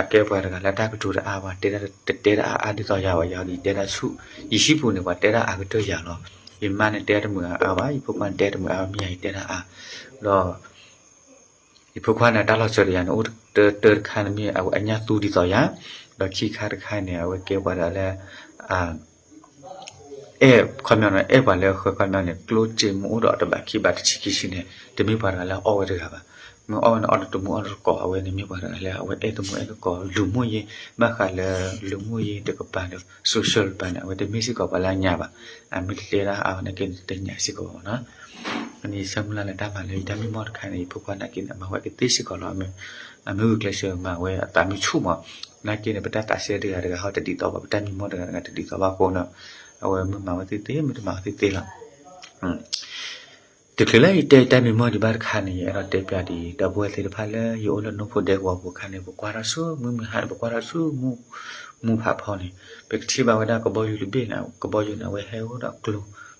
အကဲပှၤတဂၤလၢတၢ်ကတိၤတအါဘၣ် တဲတၢ်တတဲတၢ်အါအါဒ်သိးယၤဘၣ် ယၤဒ်ယတဲတၢ်ဆူၣ် ယဟံၣ်ပူၤန့ၣ် ပှၤတဲတၢ်အါကတၢၢ်ယၤလီၤ. ယမါန့ၣ်တဲတမုာ်အါဘၣ် ယဖိခွါန့ၣ်တဲတမုာ်အါဘၣ် မ့ၢ်ယၤယတဲတၢ်အါ ဒီး ယဖိခွါန့ၣ် တၢ်လီၤစၢၤဒီးယၤန့ၣ် အိၣ်တၢတခါန့ၣ်မ့ၢ်အညၣ်သူဒ်သိးယၤ, ဒီးခံခါတခါန့ၣ် အဝဲကဲပှၤတဂၤလၢ အဲၣ်ခီပညီန့ၣ် အဲၣ်ပှၤလၢဃၢၤခီပညီန့ၣ် ကျိၣ်စ့မ့ၢ်အိၣ်ဒီးတဘၣ်ခံဘၣ်တဆံခံဆံန့ၣ် တမ့ၢ်ပှၤတဂၤလၢအအီၣ်ဝဲတဂၤဘၣ်. မ့ၢ်အီၣ်ဝဲန့ၣ် အီၣ်တမူအီၣ်တကိး အဝဲန့ၣ်မ့ၢ်ပှၤတဂၤလၢ အဝဲအဲၣ်တမူအဲၣ်တကိး လူၤမိၢ်ယ့ ဘၣ်ဃးလၢ လူၤမိၢ်ယ့တကပၤဒီး social တကပၤန့ၣ် အဝဲတမ့ၢ်စ့ၢ်ကီးပှၤလၢအညါဘၣ်. အမ့ၢ်တတဲတၢ်အါန့ၣ်က့ တညါစ့ၢ်ကီးဘၣ်မးနီၤ. ဆၢမုၢ်လၢ်လၢတၢ်မၤလၢယတၢ်မံမီၢ်တခါန့ၣ် ယဖိခွါနာ်က့န့ၣ် အမၤဝဲကသ့စ့ၢ်ကီးလီၤ. အမ့ၢ်ဂုာ်ကျဲးစၢးမၤဝဲအသးမုာ်ဆူၣ်မး, နာ်က့န့ၣ် ပတၢ်သးစဲတဂၤတဂၤဟီတဒ်သိးဘၣ်, ပတၢ်မံမီၢ်တဂၤတဂၤတဒ်သိးဘၣ်အဃိန့ၣ်, အဝဲမ့ၢ်မၤဝဲသ့သ့ မ့ၢ်တမၤဝဲသ့သ့လီၤ. တချုးလၢယတဲယတၢ်မံမီၢ်ဒံးဘၣ်တခါန့ၣ် ယအဲၣ်ဒိးတဲပျးဒံး ဒီပုၢ်ဝဲၢ်သ့ၣ်တဖၣ်လၢယအိၣ်လၢနိဖိဒဲကဝီၤပူၤအခါန့ၣ် ပကွၢ်ထီၣ်ဆူမုၢ်မုၢ်ဟါန့ၣ် ပကွၢ်ထီၣ်ဆူမူၣ်ဖးဖီန့ၣ် ပကထံၣ်ဘၣ်ဝဲဒၣ်ကဘီယူၤတဘ့ၣ်န့ၣ်, ကဘီယူၤန့ၣ် အဝဲဟဲအိၣ်ဒီးကျိ,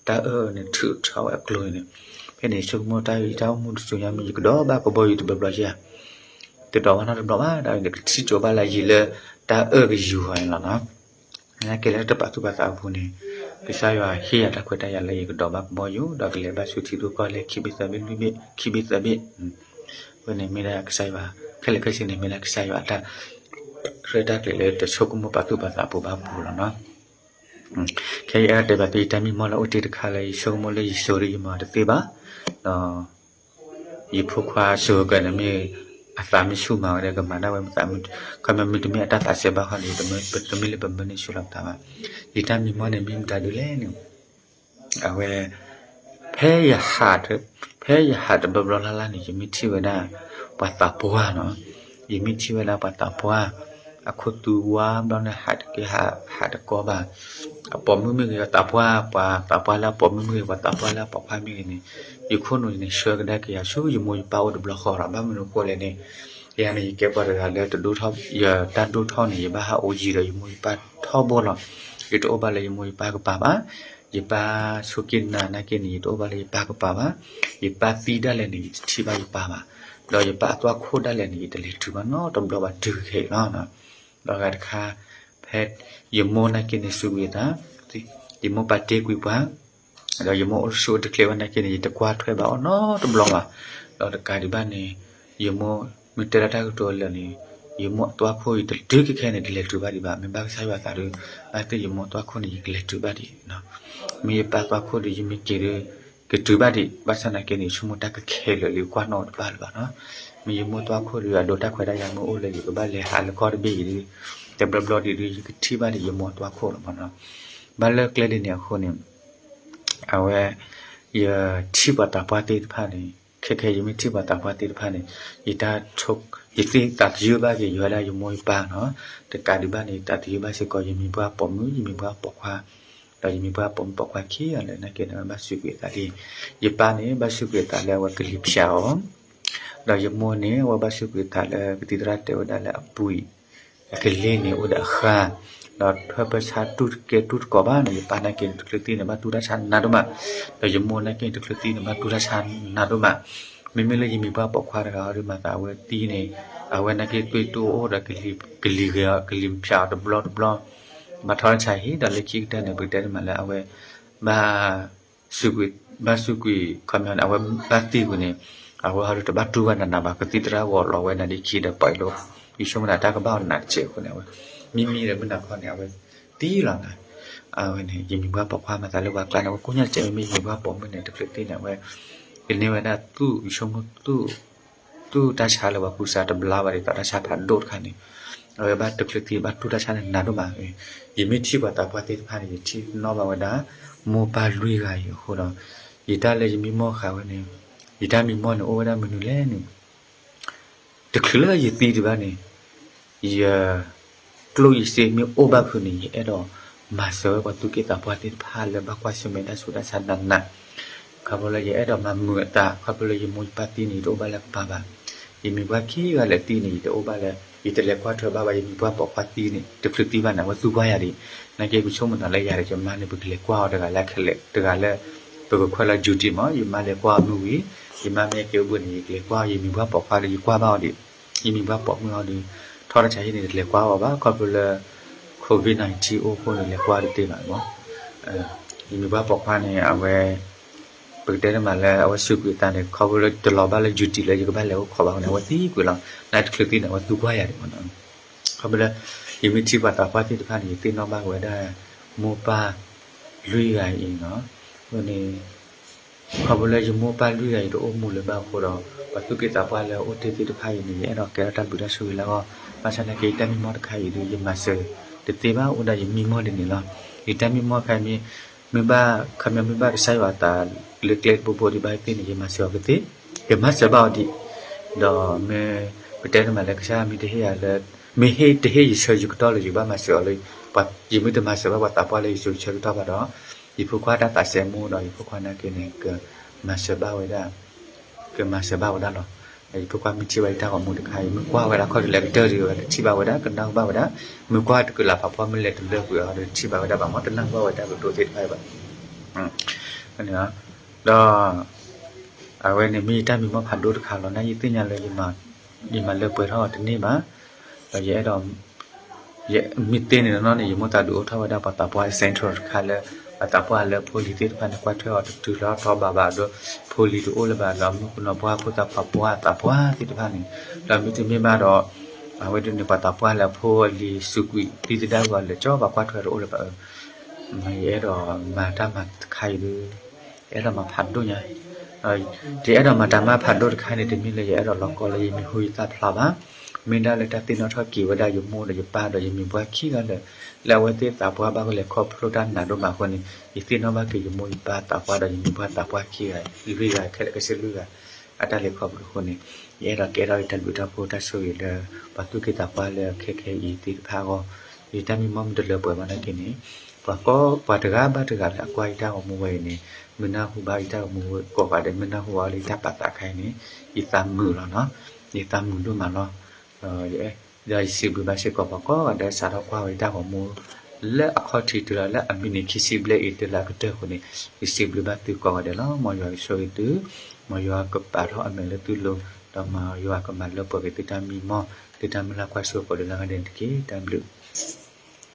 တၢ်အၢၣ်န့ၣ် ထုးထီၣ်ဝဲအကျိန့ၣ်, ဖဲန့ၣ် ယဆိကမိၣ်တၢ်အံၤ ယတၢ်အိၣ်မူတစိၤညါမ့ၢ် ယကဒိးဘၣ်ကဘီယူၤတဘျီဘျီဧါ, တဒိးဘၣ်နီတဘျီဘၣ်, ဒီးကထံၣ်ကၠိဘၣ်လၢယံၤလၢတၢ်အၢၣ်ကယူၤဃီန့ၣ်လီၤနီၤ. နာ်က့လၢတပာ်သူၣ်ပာ်သးအပူၤန့ၣ်, ကစၢ်ယွၤဟ့ၣ်ယၤတၢ်ခွဲးတၢ်ယာ်လၢယကဒိးဘၣ်ကဘီယူၤ ဒီးကလဲၤဘၣ်ဆူထံရူၢ်ကီၢ်လဲၢ်ခံဘ့ၣ်သၢဘ့ၣ်လွံၢ်ဘ့ၣ် ခံဘ့ၣ်သၢဘ့ၣ်, အဃိန့ၣ်မ့ၢ်ဒၣ်ကစၢ်ယွၤ ခဲလၢာ်ခဲဆ့န့ၣ် မ့ၢ်ဒၣ်ကစၢ်ယွၤအတၢ် ရဲၣ်တၢ်ကျဲၤလၢတဆိကမိၣ်ပာ်သူၣ်ပာ်သးအပူၤဘၣ်ပူၤလီၤနီၤ. ခဲအံၤအဲၣ်ဒိးတဲဘၣ်သု ယတၢ်မံမီၢ်လၢအိၣ်တ့ၢ်တခါလၢ ယဆိကမိၣ်လၢယစိၤဒီးယမၤတသ့ဘၣ်, ဒီး ယဖိခွါစိၤကၢန့ၣ်မ့ၢ် အသးမုာ်ဆူၣ်မၤဝဲဒီး ကမၤဒၣ်ဝဲမသးမုာ်, ခီမ့ၢ်မ့တမ့ၢ်အတၢ်သးစဲဘၣ်ဃီန့ၣ် တမ့ၢ်လၢပမၢန့ၢ်ဆူၣ်လီၤပသးဘၣ်. ယတၢ်မံမီၢ်န့ၣ် မ့ၢ်မတၤဒုလဲၣ်န့ၣ်, အဝဲ ဖဲယဟး ဖဲယဟးတဘျီဘျီလၢ်လၢ်န့ၣ် ယမ့ၢ်ထံၣ်ဝဲဒၣ် ပှၤသးပှၢ်နီၤ, ယမ့ၢ်ထံၣ်ဝဲဒၣ်ပှၤသးပှၢ် အခိၣ်သူဝါဘျီန့ၣ် ဟးတက့ၢ် ဟးတကီဘၣ်, အပိာ်မုၣ်မ့ၢ်ဂ့ၤ သးပှၢ် ပှၤသးပှၢ်လၢအပိာ်မုၣ်မ့ၢ်ဂ့ၤ ပှၤသးပှၢ်လၢအပိာ်ခွါမ့ၢ်ဂ့ၤန့ၣ်, ယခိၣ်နူာ်န့ၣ် ဆှၢကဒါက့ၤယၤဆူယမိၢ်ယပၢ်အိၣ်တဘျီဃီလီၤ. ဘၣ်မနုၤအဃိလဲၣ်န့ၣ်, ယၤန့ၣ် ယကဲပှၤတဂၤလၢတဒိၣ်ထီၣ် ယတၢ်ဒိၣ်ထီၣ်န့ၣ် ယဘၣ်ဟးအိၣ်ယံၤဒီးယမိၢ်ယပၢ်ထီဘိလီၤ. ယတအိၣ်ဘၣ်လၢယမိၢ်ယပၢ်ကပၤဘၣ်. ယပၢ်ဆိးက့နၤနာ်က့န့ၣ် ယတအိၣ်ဘၣ်လၢယပၢ်ကပၤဘၣ်. ယပၢ်သံဒၣ်လဲာ်န့ၣ် ယတထံၣ်ဘၣ်ယပၢ်ဘၣ်. ဒီးယပၢ်အသွၣ်ခိၣ်ဒၣ်လဲာ်န့ၣ် ယတလဲၤတုၤဘၣ်နီတဘျီဘၣ်တုၤခဲအံၤလီၤ. ဒီးဂၤတခါ ဖဲယမိၢ်နာ်က့န့ၣ် စူးကွံာ်အသး, ယမိၢ်ပာ်တ့ၢ်ကွံာ်ပှၤ, ဒီးယမိၢ်အိၣ်ဆူၣ်အိၣ်တချ့ဝဲနာ်က့န့ၣ် ယတကွၢ်ထွဲဘၣ်အီၤနီတဘျီဘၣ်. ဒီးတကးဒံးဘၣ်န့ၣ် ယမိၢ်မ့ၢ်တဲလၢတၢ်ကတိၤလၢာ်န့ၣ် ယမိၢ်အသွၣ်ခိၣ်အံၤတတုၤခဲခဲန့ၣ် တလဲၤတုၤဘၣ်ဒံးဘၣ်. မ့ၢ်ဘၣ်ကစၢ်ယွၤအသးဒီး ဘၣ်သ့ၣ်ယမိၢ်သွၣ်ခိၣ်န့ၣ် ယကလဲၤတုၤဘၣ်ဒံး. မ့ၢ်ယပၢ်သွၣ်ခိၣ်ဒီး ယမ့ၢ်က့ၤဒီး ကတုၤဘၣ်ဒံး. ဘၣ်ဆၣ်နာ်က့န့ၣ် ယဆိကမိၣ်တၢ်ကခဲလၢာ်လံ ကွၢ်နီၣ်တဘၣ်လၢၤဘၣ်နီၤ. မ့ၢ်ယမိၢ်သွၣ်ခိၣ်ဒီး အဒိးတၢ်ခွဲးတၢ်ယာ်မ့ၢ်အိၣ်လၢ ယကဘၣ်လဲၤဟးလၢကီၢ်တဘ့ၣ်အံၤဒီး တဘျီဘျီဒံးဒီး ယကထံၣ်ဘၣ်ဒံးယမိၢ်အသွၣ်ခိၣ်လီၤမးနီၤ. ဘၣ်လၢကျဲဒ်န့ၣ်အဃိန့ၣ် အဝဲ ယထံၣ်ပှၤသးပှၢ်သ့ၣ်တဖၣ်န့ၣ် ခဲခဲယမ့ၢ်ထံၣ်ပှၤသးပှၢ်သ့ၣ်တဖၣ်န့ၣ် ယတၢ် ယသ့သးသယုၢ်ဘၣ်က့ၤယဝဲဒၣ်ယမိၢ်ယပၢ်နီၤ. တကးဒံးဘၣ်န့ၣ် ယသးသယုၢ်ဘၣ်စ့ၢ်ကီး ယမံၤပှၢ်ပိာ်မုၣ် ယမံၤပှၢ်ပိာ်ခွါ, ဒီးယမံၤပှၢ်ပိာ်မုၣ်ပိာ်ခွါခံဂၤလၢနာ်က့န့ၣ် အဝဲဘၣ်စူးကွံာ်အသးလံ. ယပၢ်န့ၣ် ဘၣ်စူးကွံာ်အသးလၢအဝဲကလံၤဖၠးအီၤ, ဒီးယမိၢ်န့ၣ် အဝဲဘၣ်စူးကွံာ်အသးလၢကသံၣ်သရၣ်တဲဝဲဒၣ်လၢအပူၤအံၤ အကလ့န့ၣ်အိၣ်ဒီးအဃၢ်, ဒီးဖၢဖၢဆါတူၢ်တကဲတူၢ်တကိးဘၣ်န့ၣ် ယပၢ်နာ်က့န့ၣ် တချုးသံန့ၣ် ဘၣ်တူၢ်တၢ်ဆါနးဒိၣ်မး, ဒီးယမိၢ်နာ်က့န့ၣ် တချုးသံန့ၣ် ဘၣ်တူၢ်တၢ်ဆါနးဒိၣ်မး. မ့မ့ၢ်လၢယမံၤပှၢ်ပိာ်ခွါတဂၤအီၤဒ်မးသး အဝဲသံန့ၣ် အဝဲနာ်က့ သွေးတိုးအိၣ်ဒီး ကလံၤဂဲၤအီၤ ကလံၤဖၠးအီၤတဘျီတဘျီ, ဘၣ်ထီၣ်တၢ်ဆါဟံၣ် ဒီးလၢခံကတၢၢ်န့ၣ် ပကတဲတမံၤလၢအဝဲ ဘၣ် စူးကွံာ် ဘၣ်စူးကွံာ် ခီပညီန့ၣ် အဝဲဘၣ်သံကွံာ်န့ၣ် အဝဲဟီဒုးတဘၣ်တူၢ်ဘၣ်နးနးဘၣ် ကသံၣ်သရၣ်ဂီၤလီၤဝဲနၤဒ်ခံဒီး ပှၤအံၤလီၤ ယဆိကမိၣ်သးတၢ်ကဘၣ်အီၤနးတစဲးအဃိန့ၣ် အဝဲ မံမံဒီးမုၢ်နၤခီန့ၣ် အဝဲသံလီၤနၤ. အဝဲန့ၣ် ယမံၤပှၢ်ပိာ်ခွါမၤသးလၢပှၤကျါန့ၣ် အဝဲကိးညါတစဲး မ့မ့ၢ်ယမံၤပှၢ်ပိာ်မုၣ်န့ၣ် တချုးသံန့ၣ် အဝဲ ကန့ၢ်ဝဲဒၣ်သူၣ် ယဆိကမိၣ်သူၣ် သူၣ်တၢ်ဆါလၢပှၤကူစါတဘျါဘၣ်ဒ်သိးတၢ်ဆါဖးဒိၣ်တခါန့ၣ် အဝဲဘၣ်တချုးသံဘၣ်တူၢ်တၢ်ဆါန့ၣ်နးဒိၣ်မး. ယမ့ၢ်ထံၣ်ပှၤသးပှၢ်သ့ၣ်တဖၣ်န့ၣ် ယထံၣ်နီၣ်ဘၣ်ဝဲဒၣ် မိၢ်ပၢ်လွံၢ်ဂၤအံၤအဃိဒီး ယတၢ်လၢယမံမီၢ်ဃာ်ဝဲန့ၣ် ယတၢ်မံမီၢ်န့ၣ်အိၣ်ဝဲဒၣ်မနုၤလဲၣ်န့ၣ် တချုးလၢယသံဒံးဘၣ်န့ၣ် ယ ကျိၣ်ယစ့မ့ၢ်အိၣ်ဘၣ်ဖုးန့ၣ် ယအဲၣ်ဒိးမၤစၢၤဝဲပှၤသူၣ်က့သးပှၢ်သ့ၣ်တဖၣ်လၢဘၣ်ကွၢ်ဆၢၣ်မဲာ်တၢ်ဆူးတၢ်ဆါနးနး, ခီဖျိလၢယအဲၣ်ဒိးမၤမုာ်အသး ခီဖျိလၢယမိၢ်ယပၢ်သံန့ၣ် ယတအိၣ်ဘၣ်လၢကပၤဘၣ်. ယမံၤပှၢ်ခံဂၤလၢာ်သံန့ၣ် ယတအိၣ်ဘၣ်လၢ ယတလဲၤကွၢ်ထွဲဘၣ်ဘၣ် ယမံၤပှၢ်ပိာ်ခွါသံန့ၣ် တချုးသံဘၣ်န့ၣ် အဝဲသူကွၢ်ယၤဒံး, နာ်က့ပဆိကမိၣ်သးလၢယၤဒီး ယမါန့ၣ် ပကလဲၤကွၢ်အီၤတဂၤလၢခဲလၢာ် တဂၤလၢ ပကခွဲးလီၤ duty မး ယမါလဲၤကွၢ်အီၤမ့ၢ်ဝံၤ ယမါမ့ၢ်ကဲအိၣ်ဘှံးန့ၣ် ယကလဲၤကွၢ်အီၤ ယမံၤပှၢ်ပိာ်ခွါဒီး ယကွၢ်ဘၣ်အီၤဒံး ယမံၤပှၢ်ပိာ်မုၣ်အီၤဒီး ထီၣ်တၢ်ဆါဟံၣ်န့ၣ် တလဲၤကွၢ်အီၤဘၣ် ခီဖျိလၢ covid nineteen အိၣ်အဃိန့ၣ် လဲၤကွၢ်တသ့ဘၣ်မး. ယမံၤပှၢ်ပိာ်ခွါန့ၣ် အဝဲ ပကတဲတမးလၢ အဝဲစူးကွံာ်အသးန့ၣ် ခီဖျိလၢတလီၤဘၣ်လၢ duty လၢယကဘၣ်လဲၤအိၣ်ခိးဘၣ်အဃိန့ၣ် အဝဲသံကွံာ်လီၤ. နာ်တချုးသံန့ၣ် အဝဲသူကွၢ်ယၤဒံးမးနီၤ. ခီဖျိလၢ ယမ့ၢ်ထံၣ်ပှၤသးပှၢ်သ့ၣ်တဖၣ်န့ၣ် ယသ့ၣ်နီၣ်ဘၣ်က့ၤဝဲဒၣ် မိၢ်ပၢ်လွံၢ်ဂၤအံၤနီၤ. အဃိန့ၣ် ခီဖျိလၢယမိၢ်ပၢ်လွံၢ်ဂၤအံၤတအိၣ်မူလၢၤဘၣ်အဃိဒီး ပှၤသူၣ်က့သးပှၢ်လၢအအိၣ်တ့ၢ်သ့ၣ်တဖၣ်အံၤန့ၣ် ယအဲၣ်ဒိးကဲထီၣ်တၢ်ဘျုးတၢ်ဆိၣ်ဂ့ၤလၢအဂီၢ်, ဘၣ်ဆၣ်သနာ်က့ ယတၢ်မံမီၢ်တခါအံၤဒီး ယမၤစၢၤတသ့ဘၣ် အိၣ်ဒၣ်ယမံမီၢ်ဒ်န့ၣ်လီၤ. ယတၢ်မံမီၢ်တခါအံၤမ့ၢ် မ့ၢ်ဘၣ်, ခီပညီမ့ၢ်ဘၣ်ကစၢ်ယွၤအသးလၢကျဲတဘိဘိဒံးဘၣ်သ့ၣ်န့ၣ် ယမၤစၢၤအီၤကသ့, ယမၤစၢၤဘၣ်အီၤဒံး, ဒီးမ့ၢ်ပတဲတမံၤလၢကစၢ်မ့ၢ်တဟ့ၣ်ယၤလၢ, မ့ၢ်ဟ့ၣ်တဟ့ၣ်ယဆၢယကတီၢ်လၢယကဘၣ်မၤစၢၤအီၤလၢ, ယမ့ၢ်တမၤစၢၤဘၣ်ပှၤသးပှၢ်လၢယဆၢဂ့ၤဆၢဝါကတီၢ်ဘၣ်ဒီး, ယဖိခွါတၢ်သးစဲမူဒီး ယဖိခွါနာ်က့န့ၣ် ကမၤစၢၤဘၣ်ဝဲဒၣ်, ကမၤစၢၤဘၣ်ဝဲဒၣ်လီၤ. ယဖိခွါမ့ၢ်ထံၣ်ဘၣ်ယတၢ်ဂီၤမူတခါအံၤ မ့ၢ်ကွၢ်ဝဲဒၣ်ခီၣ်ထံးလၢကတၢၢ်ဒံးဝဲ တထံၣ်ဘၣ်ဝဲဒၣ် ကနၢ်ဟူဘၣ်ဝဲဒၣ်, မ့ၢ်ကွၢ်တကလးဖးဖီမ့ၢ်လဲၤတလၢကွံာ်အီၤဒီး တထံၣ်ဘၣ်ဝဲဒၣ်ဘၣ်မ့ၢ် တနၢ်ဟူဘၣ်ဝဲတၢ်ကတိၤသ့ၣ်တဖၣ်ဘၣ်, ဒီး အဝဲန့ၣ်မ့ၢ်ယတၢ်မံမီၢ်ဖးဒိၣ်တခါလီၤ. နာ်ယသ့ၣ်ညါလၢ ယမၤလၢပှဲၤထီၣ်အီၤတန့ၢ်ဘၣ်, ဒီးယအဲၣ်ဒိး ယမ့ၢ်သ့န့ၣ်နီၢ်နီၢ်န့ၣ် ယမိၢ်သးဒုးအိၣ်ထီၣ်ဝဲဒၣ်ပှၤသးပှၢ် central တခါလၢ ပှၤသးပှၢ်လၢဖိလံၤသ့ၣ်တဖၣ်န့ၣ် ကွၢ်ထွဲအီၤတတုၤလီၤထီဘးဘၣ်ဒီး ဖိလံၤတအိၣ်လၢၤဘၣ်လီၤ မုၣ်ကနီၤပှၢ်ဖိသၣ်ခွါပှၢ်သးပှၢ်သ့ၣ်တဖၣ်န့ၣ်, ဒီးမ့တမ့ၢ်ဘၣ်ဒီး အဝဲဒၣ်န့ၣ် ပှၤသးပှၢ်လၢဖိအလံၤစူးကွံာ်သံသဒၣ်ဂီၤလၢာ်ကၠီ ပှၤကွၢ်ထွဲတအိၣ်လၢၤဘၣ်အၢ ယအဲၣ်ဒိးမၤတၢ်မၤတခါအံၤဒီး ယအဲၣ်ဒိးမၤဖးဒိၣ်ညါ, ယအဲၣ်ဒိးမၤတၢ်မၤဖးဒိၣ်တခါန့ၣ် တမ့ၢ်လၢယအဲၣ်ဒိးလီၤကီလၢယမံၤဟူယသၣ်ဖျါဘၣ်. မ့ၢ်ဒၣ်လၢတၢ်သ့ၣ်နီၣ်ထီၣ်က့ၤဝဲဒၣ်ယမိၢ်ဒီးယပၢ်ဒီးယမံၤပှၢ်ခံဂၤလၢာ်, လၢအဝဲသ့ၣ်သးပှၢ်ဘၣ်ကလဲၤခီဖျိတၢ်နးဒိၣ်မးအဃိန့ၣ် ယသ့ၣ်နီၣ်ဘၣ်က့ၤယမိၢ်ယပၢ်သးပှၢ်ဒီးယမံၤပှၢ်သးပှၢ်ခံဂၤ, လွံၢ်ဂၤခဲလၢာ်ကစၢ်လွံၢ်ဂၤ အတၢ်လဲၤခီဖျိအဃိန့ၣ်, ယအဲၣ်ဒိးကဲထီၣ်ယတၢ်ဘျုးတၢ်ဖှိၣ်တၢ်ဆိၣ်ဂ့ၤလၢ ပှၤသူၣ်က့သးပှၢ်လၢခဲခဲအံၤသ့ၣ်တဖၣ်အဂီၢ်, ယတၢ်မံမီၢ်မ့ၢ်တလၢပှဲၤဘၣ်နာ်က့န့ၣ်, ပှၤကိး ပှၤတဂၤဘၣ်တဂၤလၢအကွၢ်ယတၢ်ဂီၤမူဝဲအံၤန့ၣ်, မ့ၢ်နၢ်ဟူဘၣ်ယတၢ်ဂီၤမူဝဲကိးဂၤဒဲး မ့ၢ်နၢ်ဟူဘၣ်လၢယတၢ်ပာ်သးခါအံၤန့ၣ်, ယသးမုာ်လီၤနီၤ, ယသးမုာ်ဒိၣ်မးလီၤ. ဒီးယစံးဘျုးဘၣ်စ့ၢ်ကီးပှၤကိးဂၤဒဲးစးထီၣ်ကွၢ်ဝဲယတၢ်ဂီၤမူ လၢအခီၣ်ထံးတုၤလီၤလၢအမံးနံးခံဆံဘျဲၣ်အံၤတုၤလၢအကတၢၢ်အဃိန့ၣ်, ယစံးဘျုးဘၣ်သုကိးဂၤဒဲးလီၤ. မ်ယွၤကဆိၣ်ဂ့ၤသု, မ်ယွၤကပာ်ထီၣ်အမဲာ်လၢသုလိၤ, ဒီးမ်ယွၤကမၤလၢပှဲၤက့ၤသုတၢ်မံမီၢ်, သုတၢ်မုၢ်လၢ်ကွၢ်စိကိးဒၣ်လၢဂၤဒဲးန့ၣ်တက့ၢ်. တၢ်ဘျုး